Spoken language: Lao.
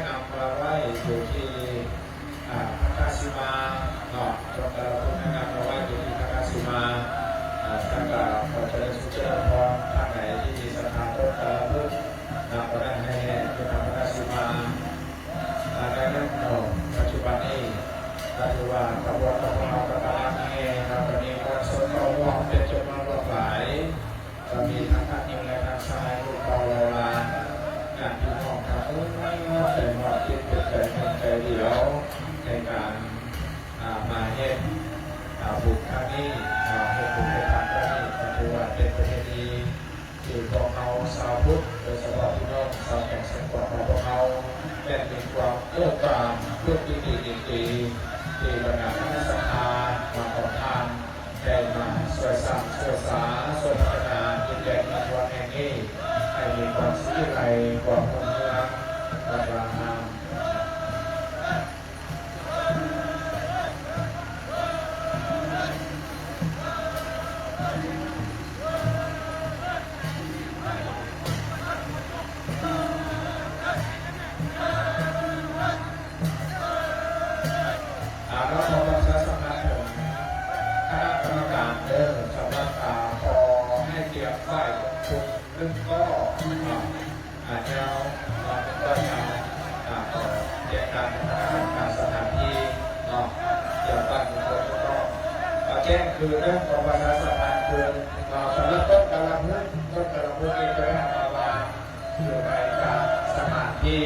ນຳມາໄວ້ຢູ່ທີ່ ອ່າ ພະທາດສີມາເນາະ, ຕົນກະລະພຶດໃຫ້ນຳມາໄວ້ຢູ່ທີ່ພະທາດສີມາ. ອ່າ ທ່ານກໍຂໍຈະເລີນສຸກຈະເລີນພອນ, ທ່ານໃດທີ່ມີສັດທາຕົ້ນກະລະພຶດນຳກໍໄດ້ໃຫ້ແຫ່ຢູ່ທາງພະທາດສີມາ. ອ່າ ດັ່ງນັ້ນເນາະ ປັດຈຸບັນນີ້ກໍຖືວ່າຂະບວນຂອງພວກເຮົາກໍກຳລັງແຫ່ເນາະ, ກໍມີມວນຊົນເຂົ້າຮ່ວມເປັນຈຳນວນຫຼວງຫຼາຍ. ກໍມີທັງທ່ານຍິງ ແລະ ທ່ານຊາຍ ລູກເຕົ້າເຫຼົ່າຫຼານ ຍາດພີ່ນ້ອງທັງໝົດ ເປັນຮອດຈິດເປັນໃຈ ເປັນໃຈດຽວ ໃນການ ອ່າ ມາເຮັດ ອ່າ ບຸນຄັ້ງນີ້ເນາະ, ເຮັດບຸນເຮັດທານຄັ້ງນີ້ ກໍຖືວ່າເປັນປະເພນີທີ່ພວກເຮົາຊາວພຸດ ໂດຍສະເພາະພີ່ນ້ອງຊາວແຂວງຊຽງຂວາງຂອງພວກເຮົາ ແມ່ນມີຄວາມເອີການ ປຶ້ມປີຕິຍິນດີ ທີ່ບັນດາຄະນະສັດທາມາຂອງທ່ານ ໄດ້ມາຊ່ວຍສ້າງຊ່ວຍສາ ຊ່ວຍພັດທະນາດິນແດນເມືອງທວນແຫ່ງນີ້ ໃຫ້ມີຄວາມສີວິໄລ ຄວາມຮຸ່ງເຮືອງ ແລະ ກະງາມ. ອ່າ ແລ້ວຂໍປະຊາສຳພັນເຖິງຄະນະກຳມະການເດີ ສຳລັບ ອ່າ ຂໍໃຫ້ຕຽມໄວ້ທຸກໜຶ່ງກໍ ອ່າ ຍາວ ໜຶ່ງກໍຍາວ ອ່າ ຂໍແຈ້ງການພັດທະນາການສະຖານທີ່ເນາະ ຕຽມໄວ້ທຸກຄົນທຸກກໍ ແຈ້ງຄືນເດີ ຂໍປະຊາສຳພັນຄືນ ອ່າ ສຳລັບຕົ້ນກາລະພຶດ ຕົ້ນກາລະພຶດນີ້ຈະໄດ້ເອົາມາວາງ ຢູ່ໃນການສະຖານທີ່